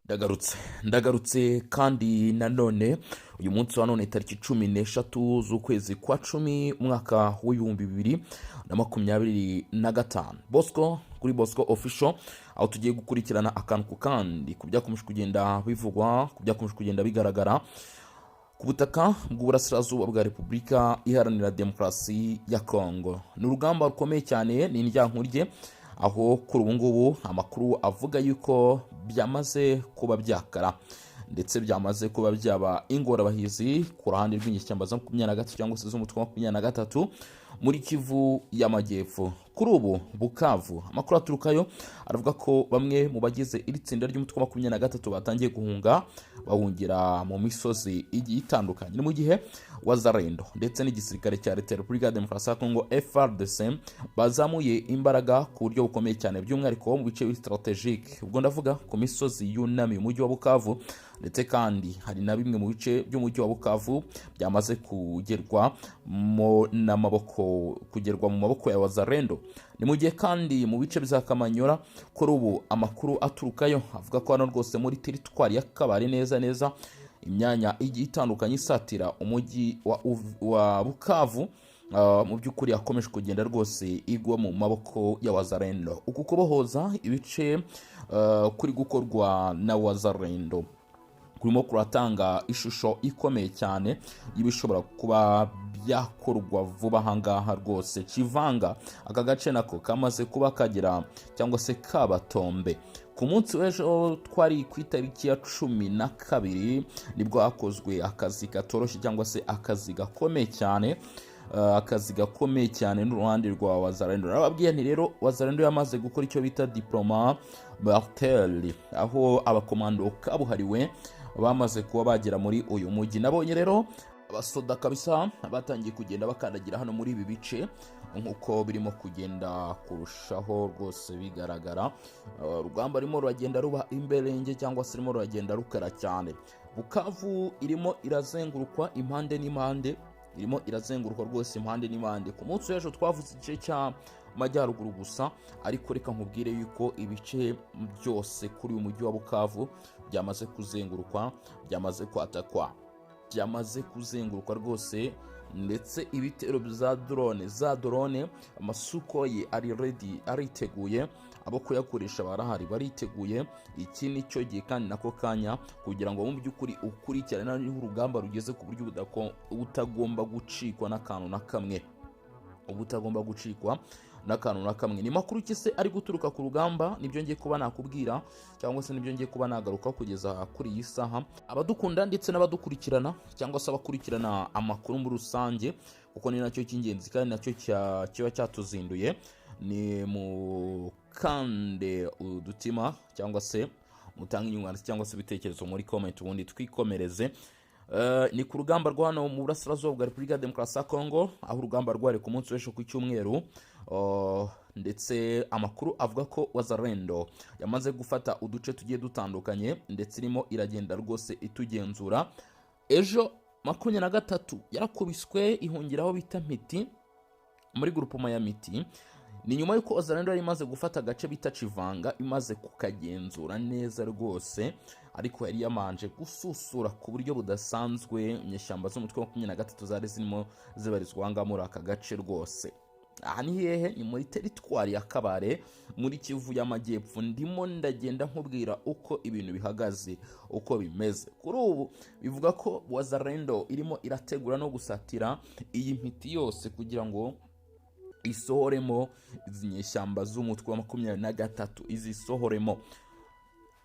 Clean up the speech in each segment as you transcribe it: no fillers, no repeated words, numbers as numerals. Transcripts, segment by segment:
Ndagarutse, ndagarutse kandi nanone uyu munsi wa none, tariki 13 z'ukwezi kwa 10, umwaka w'2025. Bosco kuri Bosco Official, aho tugiye gukurikirana akantu ku kandi ku byakomeje kugenda bivugwa, ku byakomeje kugenda bigaragara ku butaka bw'uburasirazuba bwa Repubulika Iharanira Demokarasi ya Kongo. Ni urugamba rukomeye cyane, ni indyankurye, aho kuri ubu ngubu amakuru avuga yuko byamaze kuba byakara, ndetse byamaze kuba byaba ingorabahizi ku ruhande rw'inyeshyamba za 23 cyangwa se z'umutwe wa 23 muri Kivu y'Amajyepfo. Kuri ubu Bukavu, amakuru aturukayo aravuga ko bamwe mu bagize iri tsinda ry'umutwe wa 23 batangiye guhunga, bahungira mu misozi igiye itandukanye. Ni mu gihe Wazalendo ndetse n'igisirikare cya Leta ya Repubulika ya Demokarasi ya Kongo, FARDC, bazamuye imbaraga ku buryo bukomeye cyane, by'umwihariko mu bice stratégique. Ubwo ndavuga ku misozi yunamiye umujyi wa Bukavu, ndetse kandi hari na bimwe mu bice by'umujyi wa Bukavu byamaze kugerwamo n'amaboko, kugerwa mu maboko ya Wazalendo. Ni mu gihe kandi mu bice bya Kamanyora, kuri ubu amakuru aturukayo avuga ko hano rwose muri teritwari ya Kabare, neza neza imyanya igiye itandukanye isatira umujyi wa Bukavu, mu by'ukuri yakomeje kugenda rwose igwa mu maboko ya Wazalendo. Uku kubohoza ibice kuri gukorwa na Wazalendo kurimo kuratanga ishusho ikomeye cyane y'ibishobora kuba byakorwa vuba ahangaha rwose. Kivanga, aka gace nako kamaze kuba kagira cyangwa se kabatombe. Ku munsi w'ejo, twari ku itariki ya 12, nibwo hakozwe akazi katoroshye cyangwa se akazi gakomeye cyane, akazi gakomeye cyane n'uruhande rwa Wazalendo. Narababwiye nti rero Wazalendo yamaze gukora icyo bita déploiement mortel, aho abakomando kabuhariwe bamaze kuba bagera muri uyu mujyi. Nabonye rero abasoda kabisa batangiye kugenda bakandagira hano muri ibi bice, nk'uko birimo kugenda kurushaho rwose bigaragara. Urugamba rurimo ruragenda ruba imberenge cyangwa se rurimo ruragenda rukara cyane. Bukavu irimo irazengurukwa impande n'impande, irimo irazengurukwa rwose impande n'impande. Ku munsi w'ejo twavuze igice cya majyaruguru gusa, ariko reka nkubwire yuko ibice byose kuri uyu mujyi wa Bukavu byamaze kuzengurukwa, byamaze kwatakwa, byamaze kuzengurukwa rwose. Ndetse ibitero bya drone, za drone, amaSukhoi ari ready, ariteguye, abo kuyakoresha barahari, bariteguye. Iki ni cyo gihe kandi nako kanya kugira ngo mu by'ukuri ukurikirane niho urugamba rugeze, ku buryo butagomba gucikwa n'akantu na kamwe, uba utagomba gucikwa n'akantu na kamwe. Ni makuru ki se ari guturuka ku rugamba? Nibyo ngiye kuba nakubwira cyangwa se nibyo ngiye kuba nagaruka kugeza kuri iyi saha. Abadukunda ndetse n'abadukurikirana cyangwa se abakurikirana amakuru muri rusange, kuko ni nacyo cy'ingenzi kandi nacyo kiba cyatuzinduye, ni mukande udutima cyangwa se mutange inyunganizi cyangwa se ibitekerezo muri comment, ubundi twikomereze. Ni ku rugamba rwa hano mu burasirazuba bwa Repubulika ya Demokarasi ya Kongo, aho urugamba rwari ku munsi w'ejo ku cyumweru. Ndetse amakuru avuga ko Wazalendo yamaze gufata uduce tugiye dutandukanye, ndetse irimo iragenda rwose itugenzura. Ejo 23 yarakubiswe, ihungira aho bita Miti, muri groupement ya Miti. Ni nyuma y'uko Wazalendo yari imaze gufata agace bita Civanga, imaze kukagenzura neza rwose, ariko yari yamanje gususura ku buryo budasanzwe inyeshyamba z'umutwe wa 23 zari zirimo zibarizwa aha ngaha muri aka gace rwose. Aha ni hehe? Ni muri teritwari ya Kabare, muri Kivu y'Amajyepfo. Ndimo ndagenda nkubwira uko ibintu bihagaze, uko bimeze kuri ubu. Bivuga ko Wazalendo irimo irategura no gusatira iyi Miti yose kugira ngo isohoremo izi nyeshyamba z'umutwe wa 23, izisohoremo.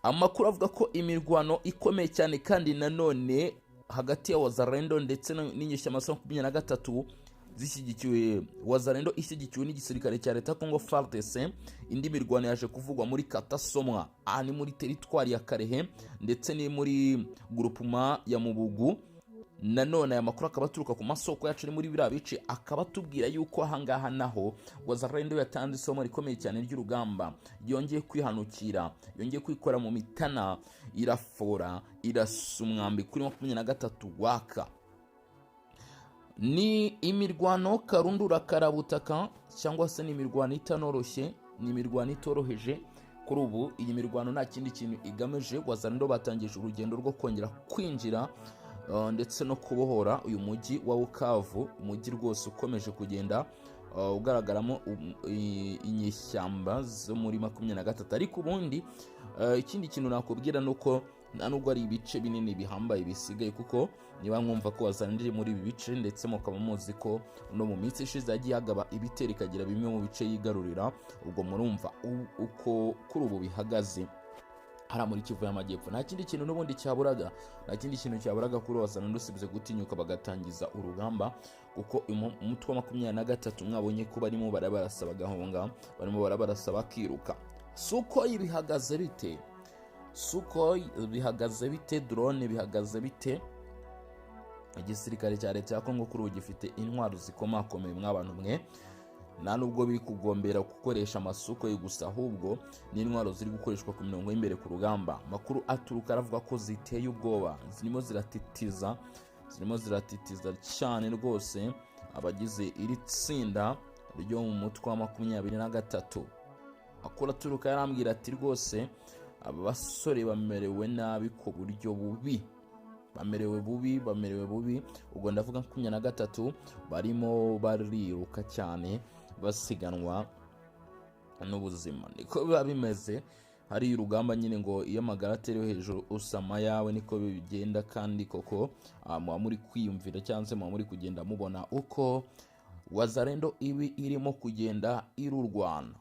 Amakuru avuga ko imirwano ikomeye cyane kandi nanone hagati ya Wazalendo ndetse n'inyeshyamba za 23 zishyigikiwe, Wazalendo ishyigikiwe n'igisirikare cya leta Congo, FARDC. Indi mirwano yaje kuvugwa muri Katasomwa, aha ni muri teritwari ya Kalehe, ndetse ni muri groupement ya Mubugu. Nanone aya makuru akaba aturuka ku masoko yacu ari muri biriya bice, akaba atubwira yuko ahangaha naho Wazalendo yatanze isomo rikomeye cyane ry'urugamba, yongeye kwihanukira, yongeye kwikora mu mitana, irafora, irasa umwambi kuri 23 waka. Ni imirwano karundura karabutaka, cyangwa se ni imirwano itanoroshye, ni imirwano itoroheje. Kuri Kuri ubu iyi mirwano nta kindi kintu igamije. Wazalendo batangije urugendo rwo kongera kwinjira ndetse no kubohora uyu mujyi wa Bukavu, umujyi rwose ukomeje kugenda ugaragaramo inyeshyamba zo muri 23. Ariko ubundi ikindi kintu nakubwira ni uko nta nubwo ari ibice binini bihambaye bisigaye, kuko niba mwumva ko Wazalendo iri muri ibi bice, ndetse mukaba muzi ko no mu minsi ishize yagiye hagaba ibitero ikagira bimwe mu bice yigarurira, ubwo murumva uko kuri ubu bihagaze hariya muri Kivu y'Amajyepfo. Nta kindi kintu n'ubundi cyaburaga, nta kindi kintu cyaburaga kuri Wazalendo usibye gutinyuka bagatangiza urugamba, kuko umutwe wa 23 mwabonye ko barimo barabarasa bagahunga, barimo barabarasa bakiruka. Sukhoi bihagaze bite? Sukhoi bihagaze bite? Drone bihagaze bite? Igisirikare cya leta ya Kongo kuri ubu gifite intwaro zikomakomeye, mw'abantu mwe. Nta nubwo biri kugombera gukoresha amasukhoi gusa, ahubwo n'intwaro ziri gukoreshwa ku mirongo y'imbere ku rugamba, amakuru aturuka aravuga ko ziteye ubwoba, zirimo ziratitiza, zirimo ziratitiza cyane rwose abagize iri tsinda ryo mu mutwe wa 23. Amakuru aturuka yarambwira ati rwose aba basore bamerewe nabi ku buryo bubi, bamerewe bubi, bamerewe bubi. Ubwo ndavuga 23, barimo bariruka cyane, basiganwa n'ubuzima. Niko biba bimeze hari urugamba nyine, ngo iyo amagara aterewe hejuru usama yawe, niko bigenda. Kandi koko muba muri kwiyumvira cyangwa se muba muri kugenda mubona uko Wazalendo ibi irimo kugenda irurwana,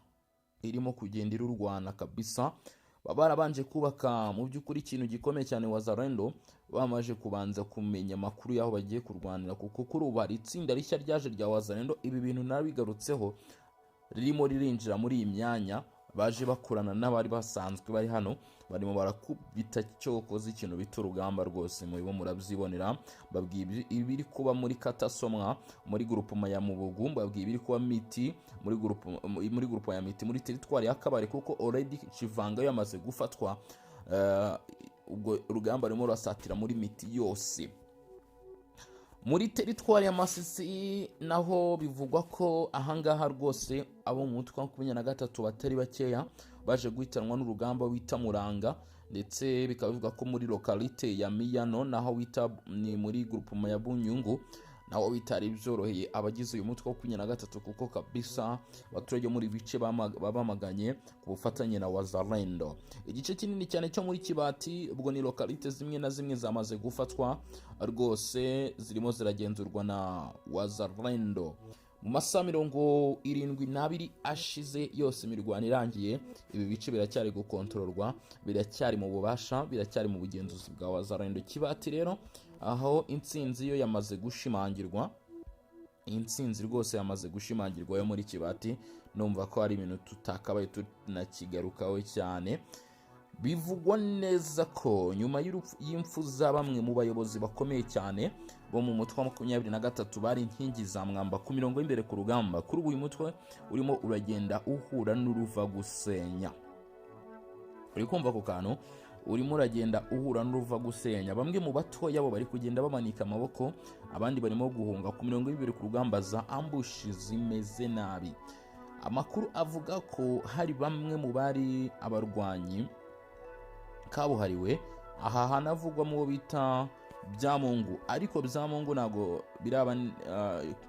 irimo kugenda irurwana kabisa. Baba barabanje kubaka mu by'ukuri ikintu gikomeye cyane. Wazalendo bamaze kubanza kumenya amakuru y'aho bagiye kurwanira, kuko kuri ubu hari itsinda rishya ryaje rya Wazalendo, ibi bintu nabigarutseho, ririmo ririnjira muri iyi myanya. Baje bakorana n'abari basanzwe bari hano, barimo barakubita cyokoze ikintu bita urugamba rwose, muribo murabyibonera. Babwiye ibiri kuba muri Katasomwa muri groupement ya Mubugu, babwiye ibiri kuba Miti muri groupement ya Miti muri teritwari ya Kabare, kuko already Chivanga yamaze gufatwa. Ubwo urugamba rurimo rurasatira muri Miti yose. Muri teritwari ya Masisi naho bivugwa ko ahangaha rwose abo mu mutwe wa 23 batari bakeya baje guhitanwa n'urugamba wita Muranga, ndetse bikaba bivugwa ko muri localité ya Miyano, naho wita ni muri groupement ya Bunyungu, naho bitari byoroheye abagize uyu mutwe wa 23, kuko kabisa abaturage bo muri bice babamaganye ku bufatanye na Wazalendo. Igice kinini cyane cyo muri Kibati, ubwo ni localité zimwe na zimwe zamaze gufatwa rwose, zirimo ziragenzurwa na Wazalendo. Mu masaha 72 ashize yose imirwano irangiye, ibi bice biracyari gukontororwa, biracyari mu bubasha, biracyari mu bugenzuzi bwa Wazalendo. Kibati rero aho intsinzi yo yamaze gushimangirwa, intsinzi rwose yamaze gushimangirwa yo muri Kibati. Numva ko hari ibintu tutakabaye tunakigarukaho cyane. Bivugwa neza ko nyuma y'imfu za bamwe mu bayobozi bakomeye cyane bo mu mutwe wa 23 bari inkingi za mwamba ku mirongo y'imbere ku rugamba, kuri ubu uyu mutwe urimo uragenda uhura n'uruva gusenya. Uri kumva ako kantu? Urimo uragenda uhura n'uruva gusenya. Bamwe mu batoya bo bari kugenda bamanika amaboko, abandi barimo guhunga. Ku mirongo y'imbere ku rugamba za ambush zimeze nabi. Amakuru avuga ko hari bamwe mu bari abarwanyi kabuhariwe, aha hanavugwamo uwo bita Byamungu, ariko Byamungu ntabwo biraba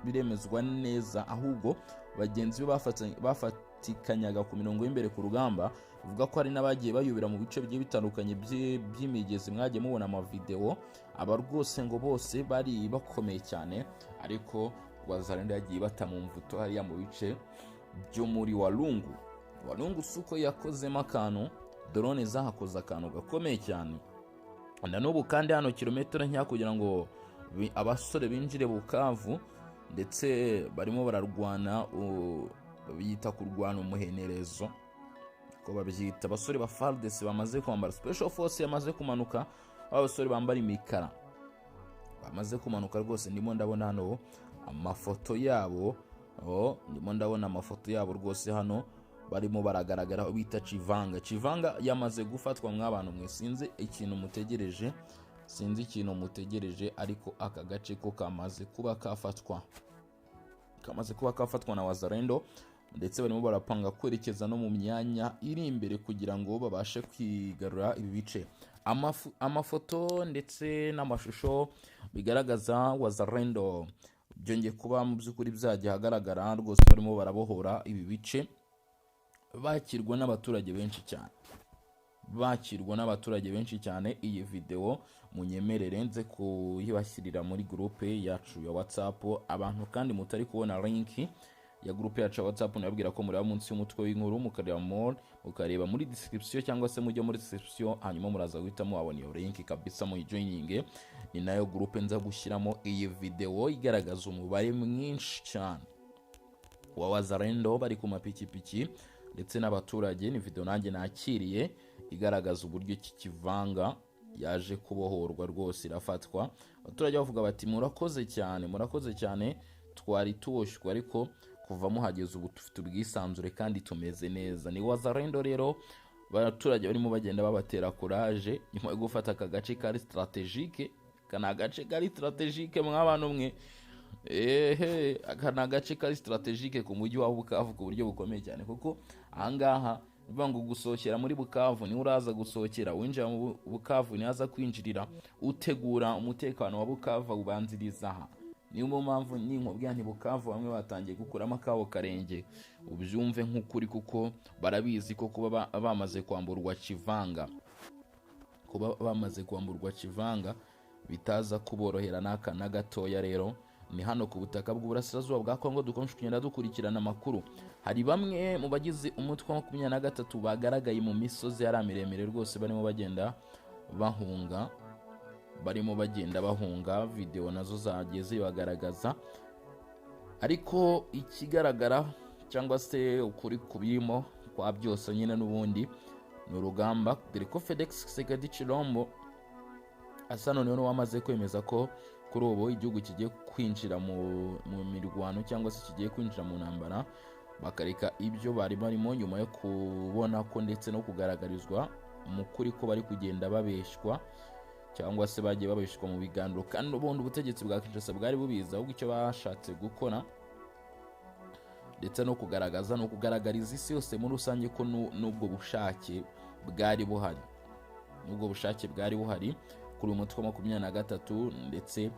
biremezwa neza, ahubwo bagenzi be bafatikanyaga ku mirongo y'imbere ku rugamba bivuga ko hari n'abagiye bayubira mu bice bigiye bitandukanye by'imigezi. Mwagiye mubona amavidewo. Aba rwose ngo bose bari bakomeye cyane, ariko Wazalendo yagiye bata mu mvuto hariya mu bice byo muri Walungu. Walungu si uko yakozemo akantu, drone zahakoze akantu gakomeye cyane. Na n'ubu kandi hano kilometero nkeya kugira ngo abasore binjire Bukavu, ndetse barimo bararwana, bita kurwana umuhenerezo ko babyita. Abasore ba FARDC bamaze kwambara special force, yamaze kumanuka, abasore bambara imikara bamaze kumanuka rwose. Ndimo ndabona hano amafoto yabo, oh, ndimo ndabona amafoto yabo rwose hano barimo baragaragara aho bita Chivanga. Chivanga yamaze gufatwa, mw'abantu mwe. Sinzi ikintu mutegereje, sinzi ikintu mutegereje, ariko aka gace ko kamaze kuba kafatwa, kamaze kuba kafatwa na Wazalendo. Ndetse barimo barapanga kwerekeza no mu myanya iri imbere kugira ngo babashe kwigarura ibi bice. Amafoto ndetse n'amashusho bigaragaza Wazalendo byongeye kuba mu by'ukuri byajya ahagaragara rwose, barimo barabohora ibi bice, bakirwa n'abaturage benshi cyane, bakirwa n'abaturage benshi cyane. Iyi videwo munyemerere nze kuyibashyirira muri groupe yacu ya WhatsApp. Abantu kandi mutari kubona link ya groupe yacu ya WhatsApp, nababwira ko mureba munsi y'umutwe w'inkuru, mukareba more, mukareba muri description, cyangwa se mujya muri description, hanyuma muraza guhita muhabona iyo link kabisa, muyijoininge. Ni nayo groupe nza gushyiramo iyi videwo igaragaza umubare mwinshi cyane wa Wazalendo bari ku mapikipiki ndetse n'abaturage. Ni video nanjye nakiriye igaragaza uburyo iki Kivanga yaje kubohorwa rwose, irafatwa. Abaturage bavuga bati: "Murakoze cyane, murakoze cyane, twari tuboshywe, ariko kuva muhageze ubu dufite ubwisanzure kandi tumeze neza." Ni Wazalendo rero, abaturage barimo bagenda babatera courage nyuma yo gufata aka gace kari stratégique. Aka ni agace kari stratégique, mw'abantu mwe. Ehe, aka ni agace kari stratégique ku mujyi wa Bukavu ku buryo bukomeye cyane, kuko ahangaha bivuga ngo gusohokera muri Bukavu niho uraza gusohokera, winjira mu Bukavu niho aza kwinjirira, utegura umutekano wa Bukavu ubanziriza aha. Niyo mpamvu ninkubwira nti Bukavu bamwe batangiye gukuramo akabo karenge, ubyumve nk'ukuri, kuko barabizi ko kuba bamaze kwamburwa Kivanga, kuba bamaze kwamburwa Kivanga bitaza kuborohera n'aka na gatoya. Rero ni hano ku butaka bw'uburasirazuba bwa Kongo dukomeje kugenda dukurikirana amakuru. Hari bamwe mu bagize umutwe wa 23 bagaragaye mu misozi yari miremire rwose, barimo bagenda bahunga, barimo bagenda bahunga. Videwo nazo zagiye zibagaragaza, ariko ikigaragara cyangwa se ukuri kubirimo kwa byose nyine n'ubundi ni urugamba, dore ko Felix Tshisekedi Tshilombo asa noneho n'uwamaze kwemeza ko kuri ubu igihugu kigiye kwinjira mu mirwano cyangwa se kigiye kwinjira mu ntambara, bakareka ibyo bari barimo, nyuma yo kubona ko ndetse no kugaragarizwa mu kuri ko bari kugenda babeshywa cyangwa se bagiye babeshywa mu biganiro, kandi n'ubundi ubutegetsi bwa Kinshasa bwari bubizi. Ahubwo icyo bashatse gukora ndetse no kugaragaza no kugaragariza isi yose muri rusange ko n'ubwo bushake bwari buhari, n'ubwo bushake bwari buhari kuri uyu mutwe wa 23. Ndetse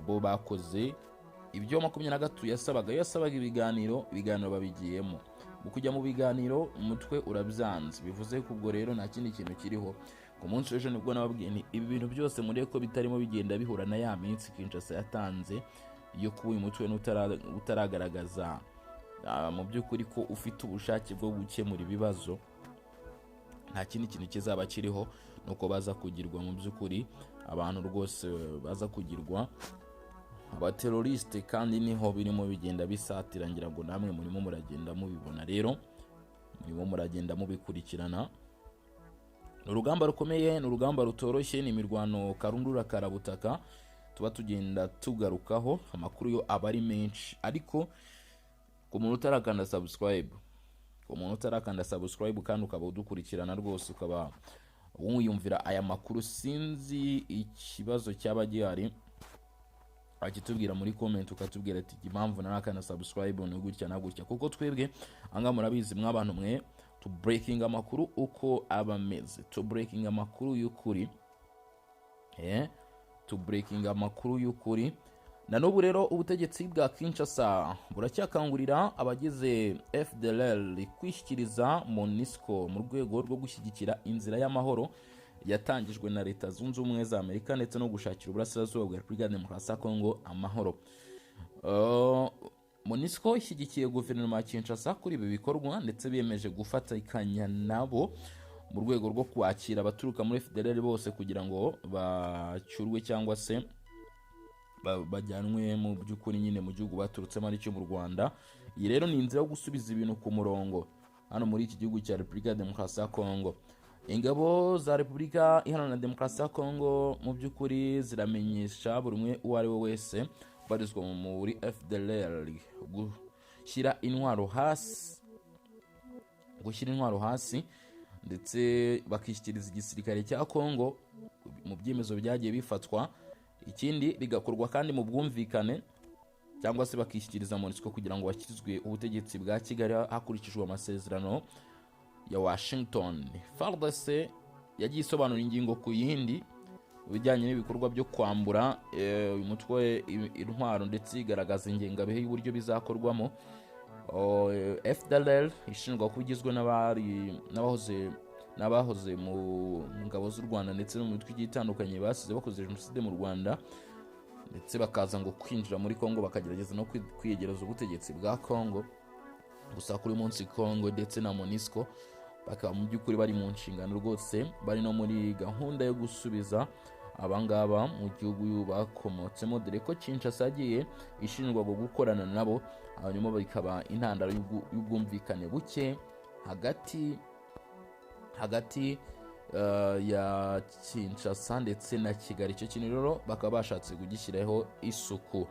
bo bakoze ibyo 23 yasabaga. Iyo yasabaga ibiganiro, ibiganiro babigiyemo. Mu kujya mu biganiro umutwe urabyanze, bivuze ko ubwo rero nta kindi kintu kiriho. Ku munsi w'ejo nibwo nababwiye nti ibi bintu byose murebe ko bitarimo bigenda bihura na ya minsi Kinshasa yatanze yo kuba uyu mutwe utaragaragaza mu by'ukuri ko ufite ubushake bwo gukemura ibibazo, nta kindi kintu kizaba kiriho, nuko baza kugirwa mu by'ukuri abantu rwose baza kugirwa abateroriste. Kandi niho birimo bigenda bisatira, ngira ngo namwe murimo muragenda mubibona rero, murimo muragenda mubikurikirana. Ni urugamba rukomeye, ni urugamba rutoroshye, ni imirwano karundura karabutaka tuba tugenda tugarukaho. Amakuru yo aba ari menshi, ariko ku muntu utarakanda subscribe, ku muntu utarakanda subscribe kandi ukaba udukurikirana rwose, ukaba wiyumvira aya makuru, sinzi ikibazo cyaba gihari, akitubwira muri comment, ukatubwira ati impamvu narakanda subscribe ni gutya na gutya, kuko twebwe ahangaha murabizi mw'abantu mwe, tu breaking amakuru uko aba ameze, tu breaking amakuru y'ukuri, tu breaking amakuru y'ukuri. Na n'ubu rero ubutegetsi bwa Kinshasa buracyakangurira abagize FDLR kwishyikiriza MONUSCO mu rwego rwo gushyigikira inzira y'amahoro yatangijwe na Leta Zunze Ubumwe za Amerika ndetse no gushakira uburasirazuba bwa Repubulika ya Demokarasi ya Kongo amahoro. MONUSCO ishyigikiye guverinoma ya Kinshasa kuri ibi bikorwa, ndetse biyemeje gufatikanya nabo mu rwego rwo kwakira abaturuka muri FDLR bose kugira ngo bacyurwe cyangwa se bajyanwe mu by'ukuri nyine mu gihugu baturutsemo, aricyo mu Rwanda. Iyi rero ni inzira yo gusubiza ibintu ku murongo hano muri iki gihugu cya Repubulika ya Demokarasi ya Kongo. Ingabo za Repubulika Iharanira Demokarasi ya Kongo mu by'ukuri ziramenyesha buri umwe uwo ari we wese ubarizwa muri FDLR gushyira intwaro hasi, gushyira intwaro hasi ndetse bakishyikiriza igisirikare cya Kongo mu byemezo byagiye bifatwa. Ikindi, bigakorwa kandi mu bwumvikane. cyangwa se bakishyikiriza MONUSCO kugira ngo bashyikirizwe ubutegetsi bwa Kigali hakurikijwe amasezerano ya Washington. FARDC yagiye isobanura ingingo ku yindi mu bijyanye n'ibikorwa byo kwambura uyu mutwe intwaro, ndetse igaragaza ingengabihe y'uburyo bizakorwamo. FDLR ishinjwa kuba igizwe n'abari n'abahoze mu ngabo z'u Rwanda ndetse no mu mitwe igiye itandukanye basize bakoze jenoside mu Rwanda, ndetse bakaza ngo kwinjira muri Congo, bakagerageza no kwiyegereza ubutegetsi bwa Congo. Gusa kuri uyu munsi Congo ndetse na MONUSCO bakaba mu by'ukuri bari mu nshingano rwose, bari no muri gahunda yo gusubiza abangaba mu gihugu bakomotsemo, dore ko Kinshasa yagiye ishinjwa gukorana nabo, hanyuma bikaba intandaro y'ubwumvikane buke hagati ya Kinshasa ndetse na Kigali. Icyo kintu rero bakaba bashatse kugishyiraho isuku.